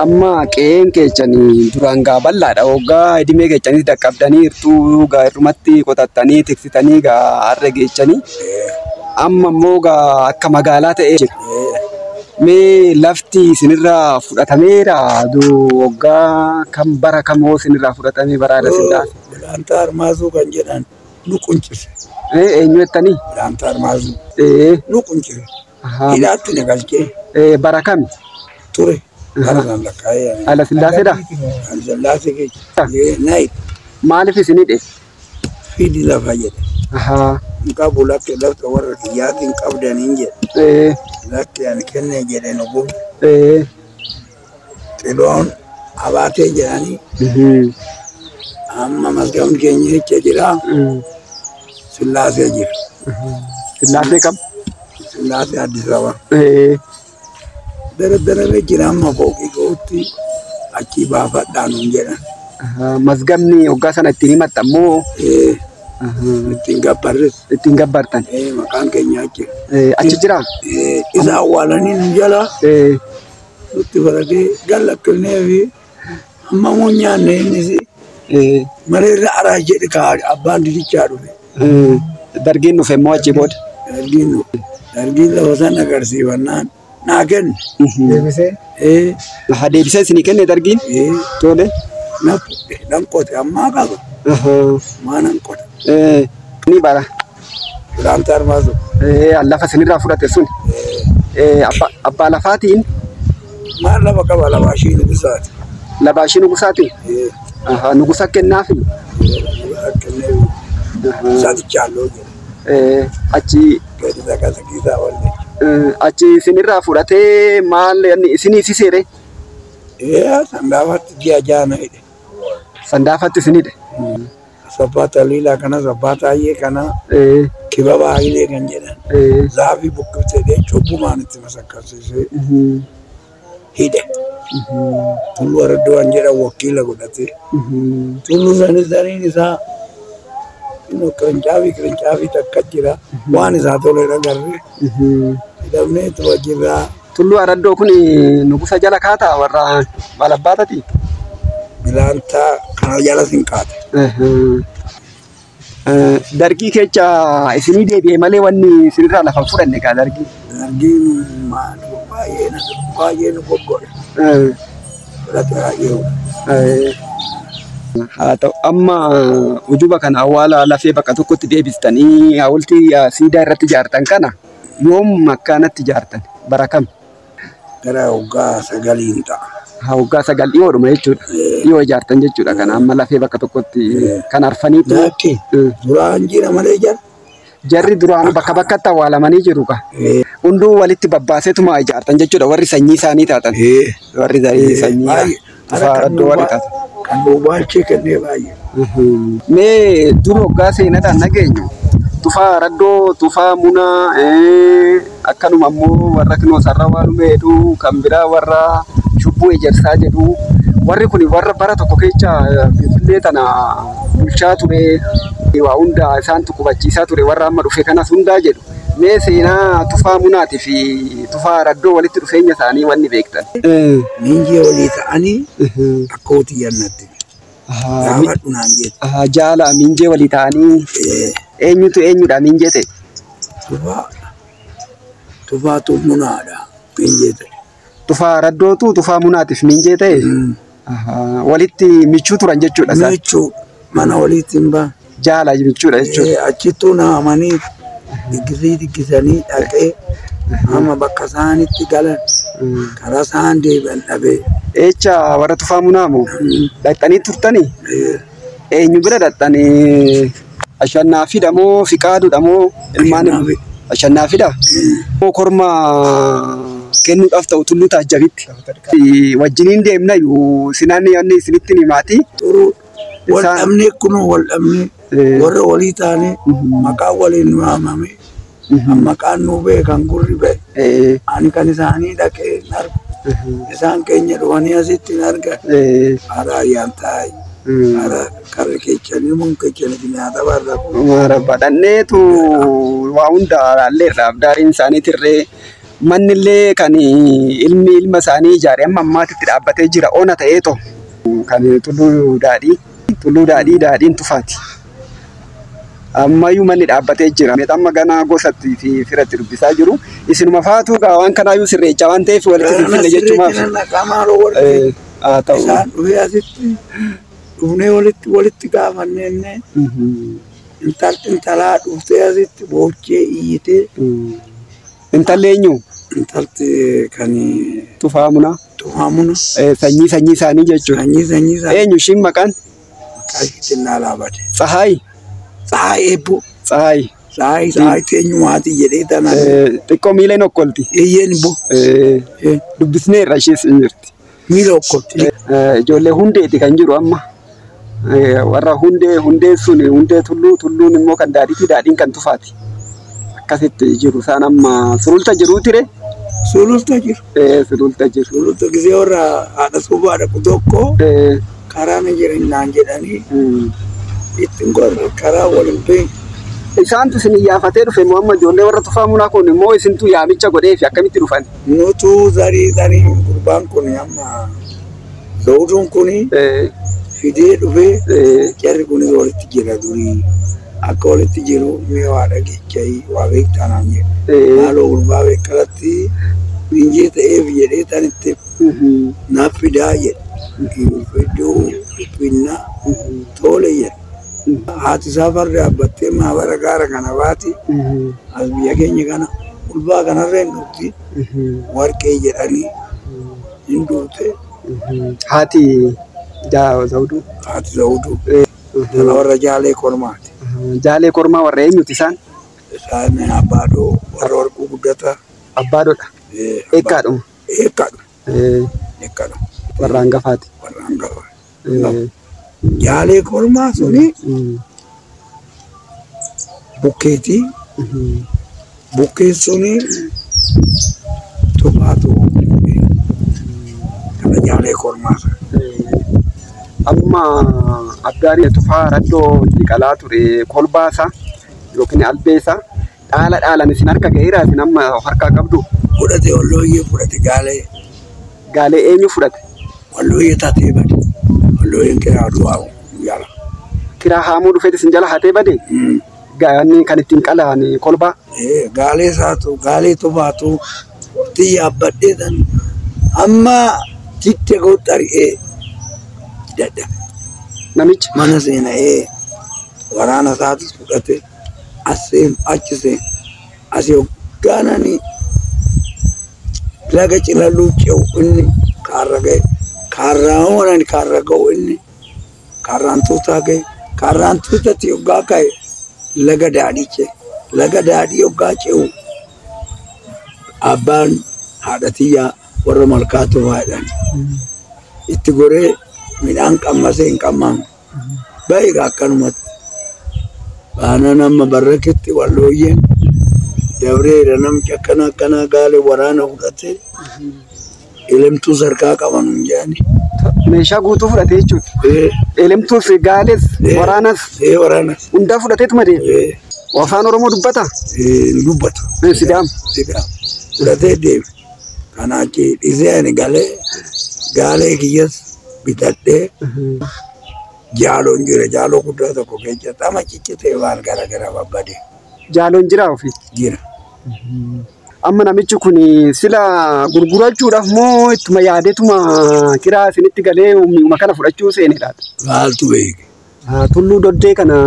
Amma qe'een keessanii duraan gaa bal'aadha. Waggaa idimee keessanii dhaqqabdaniirtu gaa irrumatti qotattanii tiksitanii gaa har'a geechanii. Amma immoo gaa akka magaalaa ta'ee jira. Mee lafti isinirraa fudhatameera? Waggaa kam bara kamoo isinirraa fudhatamee bara Haayila Sillaasee? Bilaantaa Armaazuu kan jedhan nu quncise. Eenyu jettanii? Bilaantaa Armaazuu nu quncise. Hidhaatti na galchee. Bara kami? Ture. Bara san lakkaa'ee. Haayila Sillaaseedha? Haayila Sillaasee keessa. Na hidhe. Maaliif isin hidhe? Fidi lafa jedhe. Hin qabu lakke lafta warra kiyyaatiin qabdaniin jedhe. Lakke ani kenne jedhe nu gube. Xiloon abaatee jedhanii. Amma masgamni keenya jecha jira. Sillaasee jira. Sillaasee kam? Sillaasee Addis Ababa. Dara jira amma fooqii ga'utti achii baafadhaa nuun jedhan. Mazgamni waggaa sana ittiin himatta immoo? Ittiin gabbarres. Ittiin gabbartan. Maqaan keenya achi. Achi jiraa? Isa awwaalanii nu jala. Nutti baratee gallakkifnee fi amma immoo nyaanne innis mareerra araa jedhe kaa abbaan didichaa dhufe. Dargiin dhufe immoo achi booda. Dargiin dhufe. Dargiin lafa sana agarsiifannaan naa kenne. Deebisee? Deebisee isinii kenne dargiin? Tole. Nan qote ammaa qaba. Maa nan qote. Ni bara. Bilaantaa Armaazuu. Lafa isinirraa fudhate sun. Abbaa lafaatiin. Maal lafa qaba labaashii nugusaati. Labaashii nugusaatiin? Nugusa kennaafi? Nugusa kenneefi. Isaatichaaloo jedhe. Achi. Gadi kasa wallee. Achi isinirraa fudhatee maal isinii siseere? Sandaafatti ji'a jaana hidhe. Sandaafatti isin hidhe? Sabbaa Taliilaa kana sabbaa Taayyee kana kibaba Hayilee kan jedhan zaafii buqqiftee cubbumaan itti masakkarsiisee hidhe. Tulluu Araddoo kan jedhan wakiila godhatee. Tulluu sanis saniin isaa qirincaafi takka jira waan isaa tole agarre hidhamnee tuba jirraa. Tulluu Araddoo kun nugusa jala kaataa warra balabbaatati? Bilaantaa kana jala sin kaate. Dargii kecha isinii deebi'e malee wanni isinirraa lafa fudhanne kaa dargii. Dargiin maal baay'ee nu goggodhe. Fudhate baay'ee. Haa ta'u amma ujuba kana awwaala lafee bakka tokkotti deebistanii hawultii siidaa irratti ijaartan kana yoom akkanatti ijaartan bara kam? Gara waggaa 9 ta'a. Waggaa 9 dhiyoodhuma jechuudha. Dhiyoo ijaartan jechuudha kana amma lafee bakka tokkotti kan arfaniitu. Lakki duraan jira malee jara. Jarri duraan bakka bakkatti awwaalamanii jiru ka. Hunduu walitti babbaaseetuma ijaartan jechuudha warri sanyii isaanii taatan. Warri sanyii Tufaa Araddoo warri taatan. Kan bobaalchee kennee baay'ee. Mee dur waggaa seenaadhaan nageenyu Tufaa Araddoo, Tufaa Munaa, akkanuma immoo warra kinoo Sarrawaa Dhumee jedhu kan biraa warra Shubbuu Ejersaa jedhu warri kun warra bara tokko keessa Finfinnee tana bulchaa ture waa hunda isaantu qubachiisaa ture warra amma dhufe kanas hundaa jedhu. Mee seenaa Tufaa Munaatii fi Tufaa Araddoo walitti dhufeenya isaanii wanni beektan. Miinjee walii ta'anii akka hootii jannatti. Gaafadhu naan jedhe. Jaala miinjee walii ta'anii eenyutu eenyudha miinjee ta'e? Tufaatu Munaadha miinjee ta'e. Tufaa Araddootu Tufaa Munaatiif miinjee ta'e? Walitti michuu turan jechuudha isaan. Michuu mana walitti hin ba'an. Jaala michuudha jechuudha. Achittuu naamanii diggisii diggisanii dhaqee amma bakka isaanitti galan karaa isaan deebi'an dhabee. Echa warra Tufaa Munaa moo? Dhaqxanii turtanii? Eenyu bira dhaqxanii? Ashannaafiidha moo Fiqaaduudha moo ilmaan Ashannaafiidha? Korma kennuudhaaf ta'u tulluu taajjabitti. Wajjiniin deemna iyyuu sinaan inni isinitti himaati. Wal dhabnee kunoo wal dhabnee warra walii taane maqaan waliin nu waamame maqaan nu beekan gurri ba'e ani kan isaanii dhaqee hin argu isaan keenya dhufanii asitti hin argan haadha ayyaan taa'e haadha karri keechanii mun keechanii nyaata barra kun. Marabba dhanneetu waa hunda laalleerra abdaariin isaanii tirree Mannillee kan ilmi ilma isaanii ijaare amma ammaatitti dhaabbatee jira. Ona ta'eetoo kan Tulluu Daadhii. Tulluu Daadhii Daadhiin Tufaati. Ammayyuu manni dhaabbatee jira. Amma ganaa gosatti fi firatti dubbisaa jiru. Isinuma faatu waan kanaayyuu sirreechaa waan ta'eef walitti finfinne jechuumaaf. Haa ta'u. Isaan dhufee asitti dhufnee walitti gaafannee intalti intalaa dhuftee asitti boochee iyyitee. Intalli eenyu? Intalti kan Tufaa Munaa. Tufaa Munaa. Sanyii sanyii isaanii jechuudha. Sanyii sanyii isaanii. Eenyu ishiin maqaan? Maqaa ishiitti innaa bade. Tsahaay. Tsahaay eebboo. Tsahaay. Tsahaay tsahaay teenyumaati jedhee tanaan. Xiqqoo miila hin okkolti. Eeyyeen boo. Dubbisneerra ishees hin jirti. Miila okkolti. Ijoollee hundeeti kan jiru amma. Warra hundee hundee sun hundee tulluu tulluun immoo kan daadhiiti daadhiin kan tufaati. Akkasitti jiru isaan amma sululta jiruu ture. Sululta jiru. Sululta jiru. Sululta gisee warra haadha suubaa dhaqu tokko karaa na jireenyaan jedhanii ittiin gorra karaa waliin beeku. Isaantu isin iyyaafatee dhufe moo amma ijoollee warra Tufaa Munaa kun immoo isintu yaamicha godhee fi akkamitti dhufan? Nutu zarii zarii gurbaan kun amma Zawuduun kun fidee dhufee jarri kunis walitti jira durii akka walitti jiru mee waa dhageechayii waa beektaa naan jedhe. Maaloo gurbaa beekalatti minjee ta'eef jedhee tanitti naaf fidaa jedhe. Iddoo finnaa tole jedhe. Haati isaa farda yaabbattee maabara gaara kana baati as biyya keenya kana gurbaa kanarra hin dhufti warqee jedhanii hin duute. Haati Zawuduu. Haati Zawuduu. Tana warra Jaalee Kormaati. Jaalee Kormaa warra eenyuti isaan? Isaan Abbaadoo warra Warquu Guddataa. Abbaadoodha. Eekkaadhuma. Eekkaadhuma. Eekkaadhuma. Warra hangafaati. Warra hangafaati. Jaalee Kormaa suni bukkeeti. Bukkeen suni tufaatu kana Jaalee Kormaa sana. Amma Abdaarii Tufaa Raddoo qalaa ture kolbaasaa yookiin albeesaa dhaala dhaalan isin harka ga'eera isin amma harkaa qabdu. Fudhate wallooyyee fudhate gaalee. Gaalee eenyu fudhate? Wallooyyee taatee bade. Wallooyyeen kiraa du'aa jala. Kiraa haamuu dhufeet isin jala hatee bade? Gaanni kan ittiin qalaan kolbaa? Gaalee isaatu gaalee tufaatu itti yaabbadhee tan amma titte gooxari'ee dadhabe. Namichi? Mana seena'ee waraana isaatis fudhate as seenu achi seenu asii hoggaananii laga cilalluu ce'u inni kaarra ga'e kaarraan wanan kaarra ga'u inni kaarraan tuutaa ga'e kaarraan tuutatti hoggaa ka'e laga daadhii ce'e laga daadhii hoggaa ce'u abbaan haadha tiyyaa warra malkaa tufaa jedhan itti goree midhaan qammasee hin qammamu baay'ee akkanumatti baanaan amma barraketti wallooyyeen dabreera namni akkana akkanaa gaalee waraana fudhatee elemtuu sarkaa qaban hin jedhani. Meeshaa guutuu fudhatee jechuudha. Elemtuus gaalees waraanas. Waraanas. Hundaa fudhateetuma deeme. Afaan Oromoo dubbata? Dubbatu. Sidaama. Sidaama. Fudhatee deeme. Kana achi dhiisee ani galee gaalee kiyyas bitadhee jaaloon jira jaaloo guddaa tokko keessa xama ciccitee waan garaagaraa babbadee. Jaaloon jiraa ofii? Jira. Amma namichi kun sila gurgurachuudhaaf moo ittuma yaadeetuma kiraa isinitti galee mi'uma kana fudhachuu seene laata? Maaltu beeke? Tulluu Doddee kana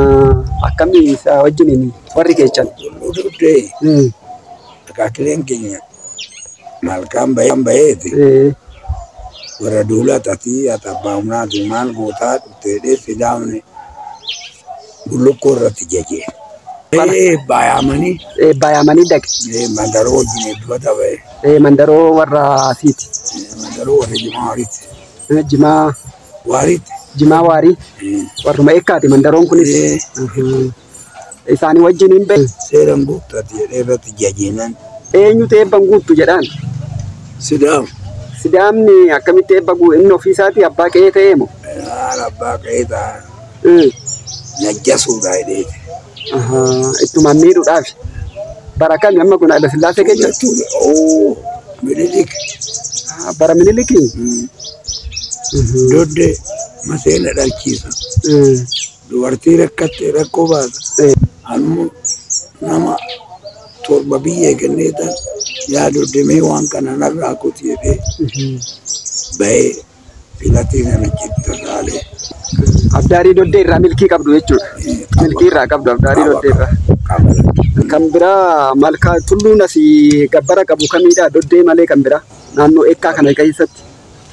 akkamii isaa wajjiniin warri keechan? Tulluu Doddee akaakileen keenya malkaan baheeti. Warra duulaa tatii ati abbaa humnaati maal gootaa dhufteedhee sidaamne bullukkoo irratti jajee. Baay'amanii. Baay'amanii dhaqe. Mandaroo wajjin eebbifata ba'e. Mandaroo warra asiiti. Mandaroo warra Jimaa Waariiti. Jimaa. Waariiti. Jimaa Waarii. Warruma eekkaati mandaroon kunis. Isaanii wajjin hin ba'e. Seeraan guuttati jedhee irratti jajeenan. Eenyutu eebban guuttu jedhaan? Sidaama. Sidaamni akkamitti eebba guutu inni ofiisaatii abbaa qe'ee ta'ee moo? Abbaa qe'ee ta'a. Najjasuudha jedheeti. Ittumaan miidhuudhaaf. Bara kami amma kun Haile Sillaasee keessa? Oo, Minilik. Bara Minilikii? Dodde maseena dhalchiisa. Dubartii rakkatte rakkoo baasa. Anuu nama 7 biyyee kenneetan yaa doddemee waan kana narraa kuti jedhee bahee filatee namichi tasaalee. Abdaarii Doddee irraa milkii qabdu jechuudha. Milkii irraa qabdu Abdaarii Doddee irraa. Kan biraa malkaa tulluun asii gabbara qabu kamiidha? Doddee malee kan biraa naannoo Eekkaa kana keessatti.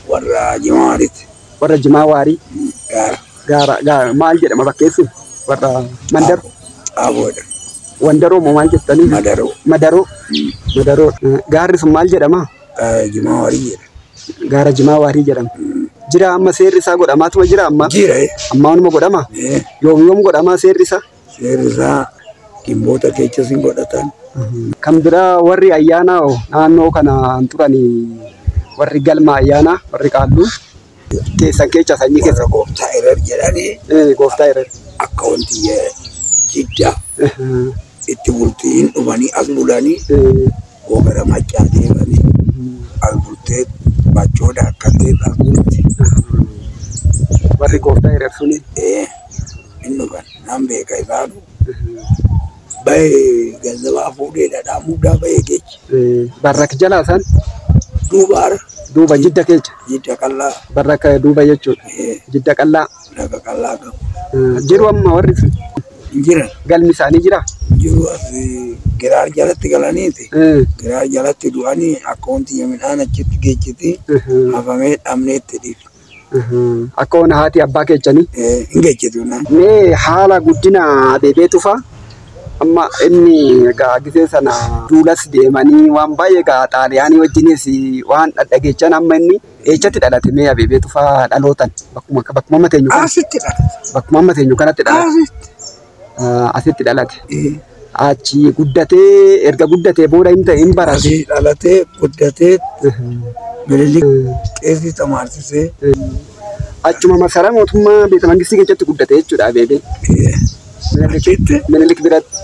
Warra Jimaa Waariiti. Warra Jimaa Waarii. Gaara. Gaara gaara maal jedhama bakkeessi? Warra Mandaro. Xaaboodha. Wandaroo moo maal jettanii? Madaroo. Madaroo. Madaroo. Gaarri sun maal jedhama? Jimaa Waarii jedhama. Gaara Jimaa Waarii jedhama. Jira amma seerri isaa godhamaatuma jira amma? Jira. Amma waanuma godhama? Yoom yoom godhama seerri isaa? Seerri isaa dhimmoota keessa sin godhatan. Kan biraa warri ayyaanaa naannoo kana turanii warri galma ayyaanaa warri qaalluu keessan keessa sanyii keessa. Warra Gooftaa Erer jedhanii. Gooftaa Erer. Akka wanti jidda itti bultiin dhufanii as bulanii googara maccaa deemanii as bultee bachoodha akka ta'e as bulti. Warri Gooftaa Erer suni. Inni dhufan nan beeka isaanu. Bahee ganzabaa fuudhee dhadhaa muddaa bahee keessa. Barrak jalaa isaan? Duubaara. Duuba jidda keessa. Jidda qal'aa. Barrak duuba jechuudha. Jidda qal'aa. Lafa qal'aa qabu. Jiru amma warri sun? Jiran. Galmi isaanii jira? Jiru as giraar jalatti galaniiti. Giraar jalatti du'anii akka wanti midhaan achitti geejjiti hafamee dhabneetti dhiisu. Akka waan haati abbaa keechanii? Hin geejjitu naan. Mee haala guddina Abeebee Tufaa amma inni egaa gisee sana duulas deemanii waan baay'ee egaa Xaaliyaanii wajjinis waan dhadhageechan amma inni eechatti dhalate mee Abeebee Tufaa dhalootan bakkuma amma teenyu kana. Asitti dhalate. Bakkuma amma teenyu kanatti dhalate. Asitti. Asitti dhalate. Achi guddatee erga guddatee booda hin ta'e hin barate. Asii dhalatee guddatee Minilik qeesii tamaarsisee. Achuma masaraa mootummaa beeta mangistii keessatti guddate jechuudha Abeebeen. Achitti. Minilik biratti.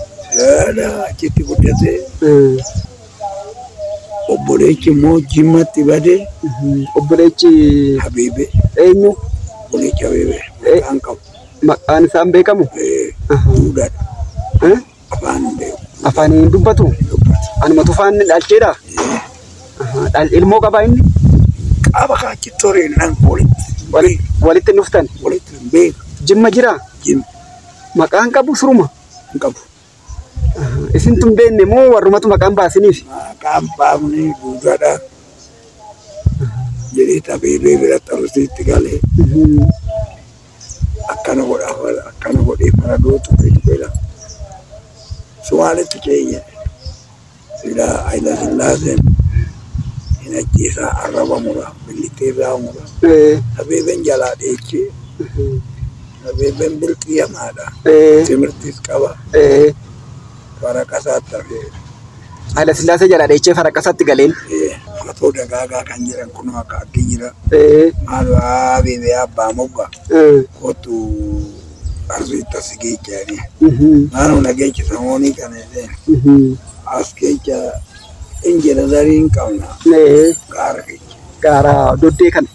Achitti guddatee. Obboleechi immoo Jimmatti badee. Obboleechi. Abeebee. Eenyu? Obboleechi Abeebee. Maqaan qabu. Maqaan isaan beekamu? Duudhaadha. Afaan hin beeku. Afaan hin dubbatu? Anuma Tufaan dhalcheedha? Ilmoo qabaa inni? Qaba kaachitti horeen dhaan walitti. Walitti dhuftan? Walitti hin beeku. Jimma jiraa? Jimma. Maqaan qabu suruma? Hin qabu. Isintu hin beekne moo warrumatu maqaan baasiniif? Maqaan baafnee duudhaadha. Jedhee Abeebee biratti Arsiitti galee. Akkana godhaa akkana godhee faradoo tuqee tuqeedha. Sumaaletti ce'ee silaa Haile Sillaaseen hin ajjeesaa arraba mura billitee irraa mura. Abeebeen jalaa dheechee Abeebeen bilxii hamaadha. Timirtis qaba. Faraqasaatti hafee. Haile Sillaasee jalaa dheechee faraqasaatti galeen. Fatoo dagaagaa kan jedhan kun akka akki jira. Maal Abeebee abbaa moggaa. Kootu Arsiitti as geejjanii. Maaluma na geejjisa moonii kana jedheen. As keessa injira zarii hin qabna. Gaara keessa. Gaara doddee kana.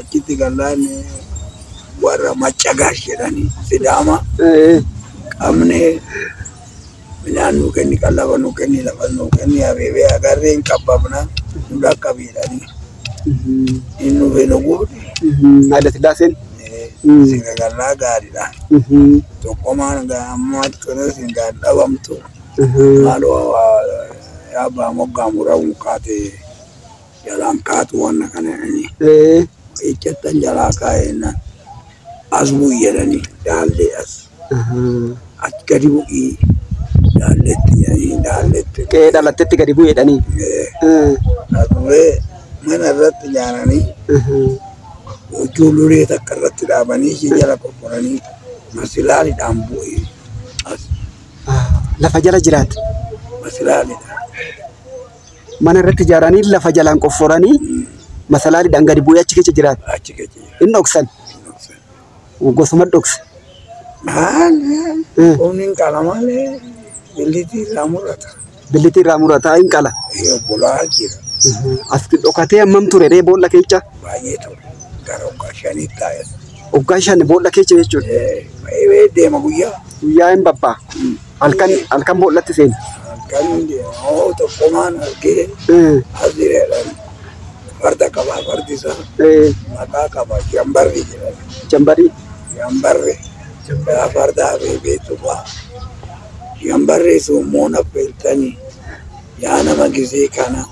Achitti gallaan warra Maccagaash jedhanii Sidaama. Qabnee midhaan nuu kenni qallaba nuu kenni lafa nuu kenni Abeebee agarree hin qabbabna nu dhaqqabiidhanii. Inni dhufee nu guute. Haile Sillaaseen. Sirna gaariidha. Tokkomaan ammaa kunis hin dhabamtu. Maaloo abbaa moggaa muramu kaate jalaan kaatu waan kana jedhanii. Ejjattan jalaa kaa'eenna as bu'i jedhanii daallee as. As gadi bu'ii daalleetti jedhanii daalleetti. Qe'ee dhalattetti gadi bu'i jedhanii. As bu'ee mana irratti ijaaranii. Huccuu lulee takka irratti dhaabanii ishee jala qofforanii masilaaliidhaan bu'ee as. Lafa jala jiraate. Masilaaliidhaan. Mana irratti ijaaranii lafa jalaan qofforanii masalaaliidhaan gadi bu'ee achi keessa jiraate. Achi keessa jiraate. Inni dhoksan. Gosuma dhokse. Maal? Humni hin qala malee. Billitii irraa murata. Billitii irraa murata hin qala. Obbolaa jira. As dhokatee hammam ture ree boolla keessa? Baay'ee ture. Gara waggaa 5 taa'e. Waggaa 5 boolla keessa jechuudha. Baay'ee deema guyyaa. Guyyaa hin babbaa. Halkan boollatti seena. Halkan deema. Hoo tokkomaan argee as jireedhaan farda qabaa fardi isaa. Maqaa qaba Jambarri jedhama. Jambarii. Jambarri. Farda abeebee tufaa. Jambarri sun immoo affeeltanii yaa nama gisee kana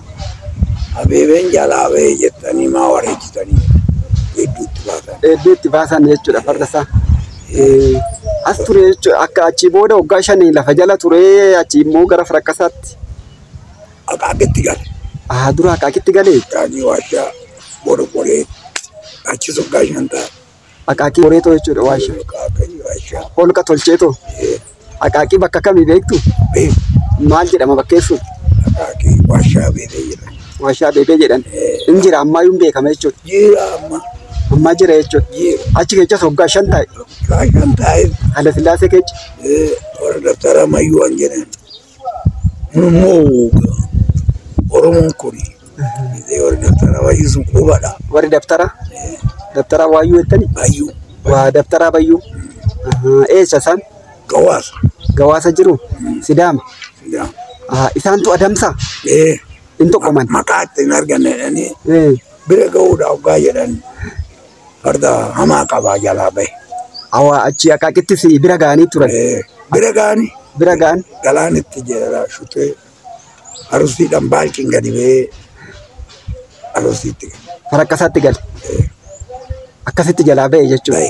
abeebeen jalaa ba'ee jettanii maa wareejjitanii hedduutti baasan. Hedduutti baasan jechuudha farda isaa. As ture jechuudha akka achii booda waggaa 5 lafa jala ture achii immoo gara Farakkasaatti. Aqaaqitti gale. Dura Aqaaqitti galee? Aqaaqii waashaa borboree achis waggaa 5 ta'a. Aqaaqii boreetoo jechuudha waashaa. Aqaaqii waashaa. Holqa tolcheetoo. Aqaaqii bakka kamii beektu? Beeku. Maal jedhama bakkeessu? Aqaaqii waashaa beekee jedhan. Waashaa beekee jedhan. Hin jira ammayyuu hin beekama jechuudha. Jira amma. Ammaa jira jechuudha. Jira. Achi keessas waggaa 5 taa'e. Waggaa 5 taa'e. Haile Sillaasee keessa. Warra dabtara ammayyuu waan jedhan. Immoo Oromoon kun warri dabtara baay'ee sun qubadha. Warri dabtara? Dabtara waayyuu jettani? Bayyuu. Waa dabtara bayyuu. Eessa isaan? Gawaasa. Gawaasa jiru? Sidaama? Sidaama. Isaantu adamsaa? Hin tokkoman? Maqaa ittiin arganne jedhanii bira ga'uudhaaf waggaa jedhan farda hamaa qabaa jalaa bahe. Awaa achi Aqaaqittis bira ga'anii turan? Bira ga'anii. Bira ga'an? Galaanitti jedha shutee arusiidhaan baalchiin gadi ba'ee arusiitti gale. Farakkasaatti gale. Akkasitti jalaa ba'e jechuudha.